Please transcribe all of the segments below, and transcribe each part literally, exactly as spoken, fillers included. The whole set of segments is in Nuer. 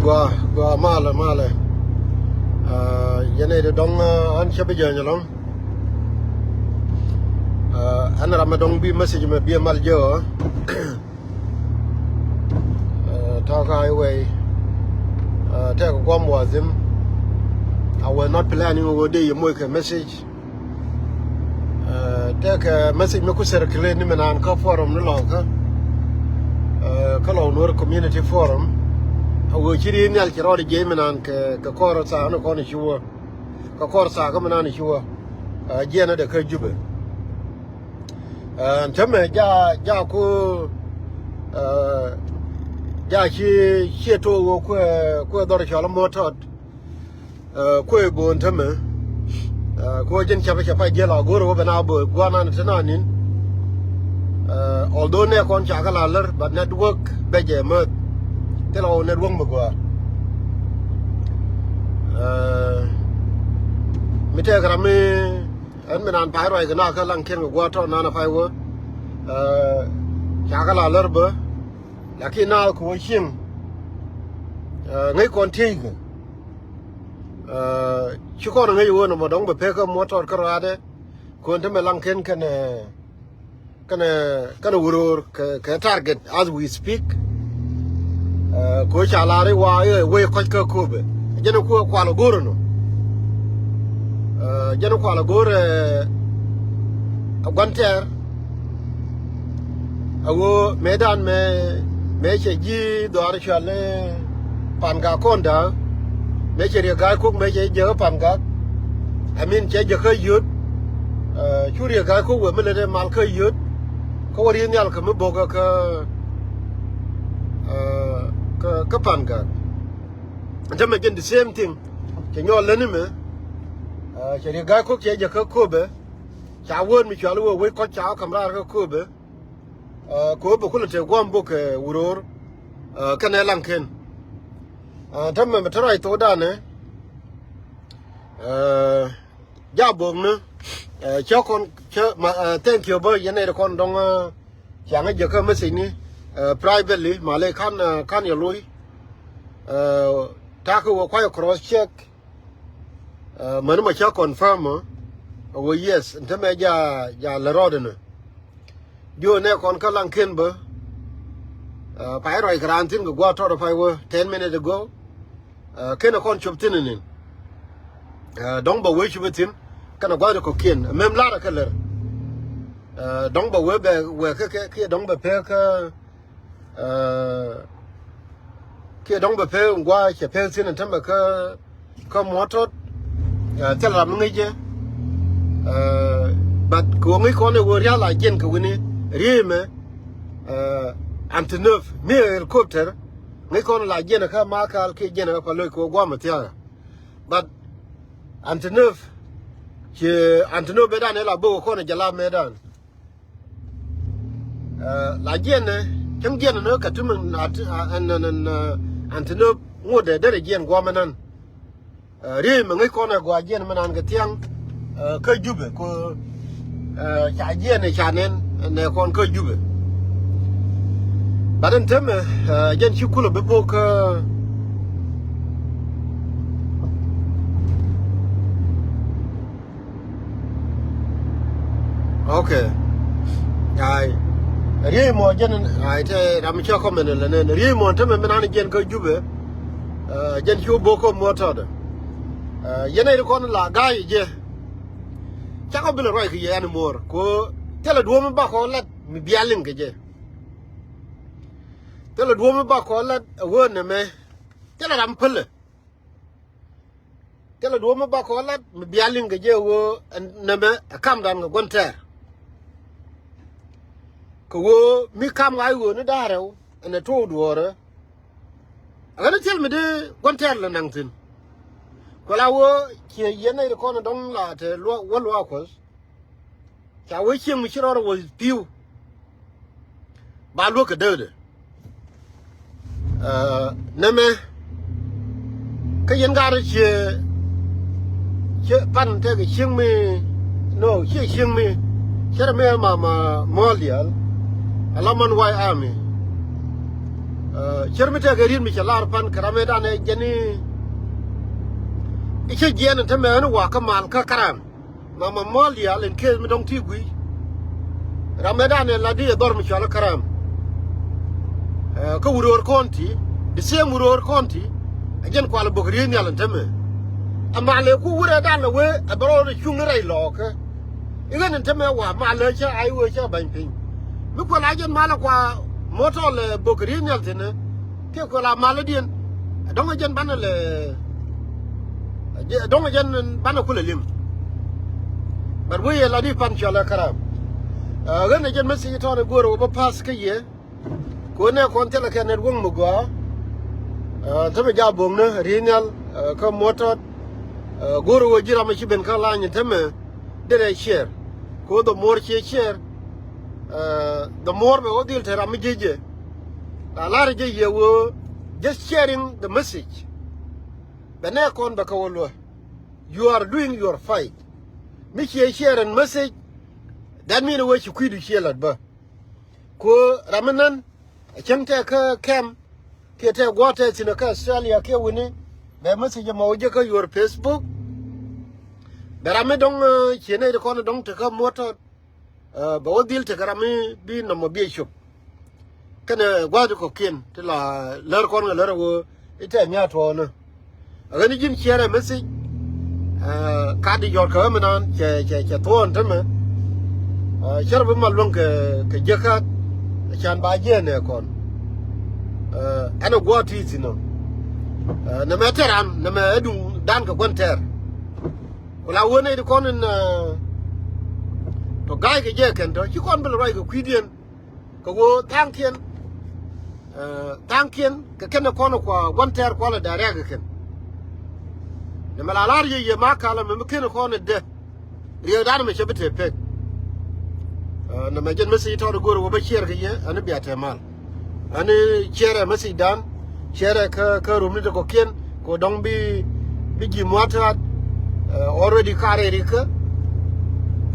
Gua, gua malɛ, malɛ. Yɛn ɛ di dɔŋ, ɣän cä bi jäny ɛlɔ̱ŋ. Ɣän ram mi dɔŋ bi message mɛ bi mal jɛ ɣä. Tɔ̱ ka highway. Tɛk guam wa zim. I was not planning ɣöö dee yɛ moc kɛ message. Tɛk message mi ku circulate ni mi naan kä forum ni lɔkä. Kä lɔw Nuer Community Forum. A ɣöö ci ri nhial ci rɔɔd jiɛc mi naan kɛ kɔr thaa ni kɔn i̱ ci wä. Kɛ kɔr thaa kä mi naan i̱ ci wä. Jiɛn ni dee kä Jubɛ. Ɛn tämɛ ja ja ku ja ci ciɛ to̱o̱k ɣöö kuɛ kuɛ dhɔr cɔl muɔ̱t tɔt. Kuëë bo̱o̱n tämɛ. Kuëë jɛn capɛ capɛ jiɛl a go̱r wä ben a bo̱o̱ guanan te nan nin. Although nɛ kɔn ca kä la lär but network bɛ jɛ mäth. Thilɛ wä network mi gua̱a̱r. Mi tɛɛk ram mi ɛn mi naan pay ruac kɛ na kä laŋ kiɛn kɛ gua̱a̱r tɔt nan a pay wä. Ca kä la lär bä. Lakin na kɛ wä cieŋ. Ŋäc kɔn tiey kɛ. Ci kɔn ŋäc ɣöö nɔmɔ dɔ̱ŋ bɛ pek kä muɔ̱t tɔt kä rɔadɛ. Kön te mɛ laŋ ken kɛnɛ kɛnɛ kɛnɛ wuror kɛ target as we speak. Kö ca lar i̱ wa i̱ wee kɔc kä köpɛ jɛn kuɛ kual go̱r ɛnɔ. Jɛn kual go̱r ɛ gua̱n tɛɛr. A ɣöö mëëdan mëë mëë cɛ ji̱ dhɔaar cual ni Pangak kɔn da̱a̱k. Mëë cɛ Riek Gai Kok mëë cɛ jiäkä Pangak. I mean cɛ jiäkä yöt. Cu Riek Gai Kok wee mi lät ɛ mal kä yöt. Kä wä ri̱i̱n nhial kɛ mi bo̱kä kä kä Pangak. Tämɛ jɛn the same thing. Cɛ nyɔɔl läni mɛ. Cɛ Riek Gai Kok cɛ jiäkä köpɛ. Ca wään mi cual wee wec kɔc ca wä ka̱m raar kä köpɛ. Kɛ ɣöö bɛ kulɛ te gua̱a̱m bok kɛ wuror. Kɛnɛ laŋ ken. Tämɛ mɛ te ruac thokdanɛ. Ja bok ni. Cä kɔn cä ma thank you bä yɛn nɛy ti kɔn dɔŋ. Ca ŋä jäkä message ni privately malɛ kan kan yɛ loy. Ta̱a̱ kɛ wä kuay cross check. Mäni ma cä confirm ɔ wä yes. Ntä mɛ ja ja lɛ rɔɔdɛ ni. Diö nɛ kɔn kä laŋ ken bä. Pay rɔy kɛ raan thin kɛ gua̱a̱r tɔt pay wä ten minute ago. Ken a kɔn cop thin inin. Dɔ̱ŋ bä wee cop thin kɛn a gua̱a̱r kɔ̱kiɛn mɛm lar a kä lär. Dɔ̱ŋ bä wee bɛ wee kä kiɛ dɔ̱ŋ bɛ pek kä kiɛ dɔ̱ŋ bɛ pek in gua̱a̱ cɛ pek thin in tämɛ kä kä muɔ̱t tɔt. Thil ram mi ŋäc jɛ. But kɛ ɣöö ŋäc kɔn ɛ ɣöö ria̱l a jiɛn kɛ wi̱ni riey mɛ. Antinöp mi helicopter ŋäc kɔn la jiɛn kä Makal kiɛ jiɛn kä Paloc kɛ ɣöö gua̱a̱ mɛ thia̱a̱. But Antinöp ci Antinöp mëëdan ɛ la bok kɔn ɛ jɛ la mëëdan. La jiɛn ɛ cäŋ jiɛn ɛ ni kɛ ti min Antinöp ŋot ɛ derɛ jiɛn gua̱a̱ mɛ nan. Riey mɛ ŋäc kɔn ɛ gɔaa jiɛn mi naan kɛ thiaŋ kä Jubɛ ku ca jiɛn ɛ ca nɛn nɛ kɔn kä Jubɛ. Bat in temɛ jɛn ci kulɛ bi bok kä Okay. Ai. Riey mɔ jɛn ai te ram cɛ kɔmɛn lɛ nɛn riey mɔ temɛ mi naan jiɛn kä Jubɛ. Jɛn ci wä bok kä muɔ̱t tɔtdɛ. Yɛn ɛ ri kɔn la ga̱a̱c jɛ. Cakɔ bi lɛ ruac kɛ yɛ ɛn muɔ̱ɔ̱r ko thilɛ duɔ̱ɔ̱m mi bakɔ lat mi bia liŋ kɛ jɛ. Thilɛ duɔ̱ɔ̱m mi bakɔ lat ɛ wee nɛmɛ. Thilɛ ram pälɛ. Thilɛ duɔ̱ɔ̱m mi bakɔ lat mi bia liŋ kɛ jɛ ɣöö nɛmɛ ɛ kamdan kɛ gua̱n tɛɛr. Kɛ ɣöö mi kam ŋa̱c ɣöö ni da̱a̱rɛw ɛn ɛ to̱o̱k duɔ̱ɔ̱rä. Ɛ ɣän thil mi dee gua̱n tɛɛr lɛ naŋ thi̱n. Kuɛ la ɣöö ciɛ yɛn nɛy ti kɔn ɛ dɔ̱ŋ la te luak wä luaak kuɔth. Ca wee cieŋ mi ci rɔɔdɛ wä pi̱w. Ba luäk kɛ dääkdɛ. Nɛmɛ kä yɛn gaat ciɛ ciɛ pan tekɛ cieŋ mi. No ciɛ cieŋ mi. Cɛ rɛ mi ma ma muɔ̱ɔ̱l diaal. Ala man way ami. Cär mi tɛkɛ riet mi cɛ lar pan kɛ ram ëëdan ɛ jɛn i̱ cä jiɛɛn ɛn tämɛ ɣän wakä mal kä karam. Mama muɔl diaal in case mi dɔ̱ŋ ti gui̱c. Ram ëëdan ɛ la di ɛ dhɔr mi cɔal ɛ karam. Kä Uror County, the same Uror County. Ɛ jɛn kual ɛ bok riet nhial ɛn tämɛ. Ɛ mal ɛ ku wur ëëdan ɛ wee ɛ bɛ rɔ rɔ cuŋ ni rɛy lɔɔkä. I̱ ɣän in te mɛ wa malä cä a i̱ wee cä ba̱ny piny. Mi kuɛ la jɛn malä kua motol ɛ bok ri̱i̱n nhial thi̱n ɛ kiɛ kuɛ la malä diɛn. Ɛ dɔ̱ŋ ɛ jɛn banɛ lɛ ɛ dɔ̱ŋ ɛ jɛn banɛ kulɛ li̱m. But wee yɛ la di pan cɔl ɛ karam. Ɛ ɣän ɛ jɛn message tɔɔn ɛ go̱o̱r ɛ wä bä pass kä yɛ. Kɛ ɣöö nɛ kɔn thilɛ kɛ network mi gɔaa. Ɛ te mi ja bo̱ŋ ni ri̱i̱n nhial kä motol. Ɛ go̱o̱r ɛ wä ji̱ ram ɛ ci ben kä lany in te mɛ. Derɛ share. Ko the more ci share, the more bɛ wä dhil te ram mi jiec jɛ. La lar jɛ yɛ wä just sharing the message. Bɛ nɛ kɔn bɛ kä wä luä. You are doing your fight. Mi ci share and message. That mean wä ci kui̱du ci lat bä. Ko ram mi nän a cäŋ tɛ kä kɛm. Kiɛ tɛ guɔ tɛ thi̱n kä Australia kiɛ wini. Bɛ message mɔ wä jɛ kä your Facebook. Bɛ ram mi dɔŋ ciɛ nɛy ti kɔn dɔŋ te kä muɔ̱t tɔt. Bɛ wä dhil tekɛ ram mi bi nɔmɔ bi cop. Kɛnɛ gua̱a̱th kɔ̱kiɛn ti la lär kɔn kɛ lär ɛ wee i̱ tɛth nya tuɔɔnä. Ɛ ɣän i̱ ji̱n share ɛ message. Kat di jɔt kɛ ɣä mi naan cɛ cɛ cɛ thuɔɔn tämɛ. Cär bi mal luäŋ kɛ kɛ jiäk kat. Can ba jiɛɛn ɛ kɔn. Ɛn ɛ gua̱a̱th ti thi̱n ɔ. Nɛmɛ tɛran nɛmɛ ɛ duŋ dan kɛ gua̱n tɛr. Ku la wä nɛy ti kɔn in tɔ ga̱a̱c kɛ jɛ kɛn tɔ ci kɔn bi lɛ ruac kɛ kui̱diɛn. Kɛ ɣöö tha̱a̱ŋkiɛn tha̱a̱ŋkiɛn kɛ kɛn kɔn kua gua̱n tɛɛr kualɛ da̱a̱ rɛ̈k kɛ kɛn. Nɛmɛ la la̱r yɛ yɛ ma kalɛ mɛ mi ken kɔn in dee riɛkdan mɛ cɛ bi te pek. Nɛmɛ jɛn message tɔɔt go̱o̱r wä bä share kɛ yɛ ɛn bia te mal. Ani share message dan, share kä kä rum ni te kɔ̱kiɛn kɛ dɔ̱ŋ bi bi ji̱ mua̱t ta̱a̱t. Already karɛ rikä.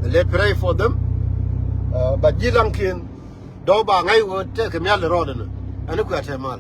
Let pray for them. But ji̱ laŋkiɛn dɔ̱ ba ŋa̱c wä tɛkɛ mial rɔɔdɛ ni. Ani kuɛ te mal.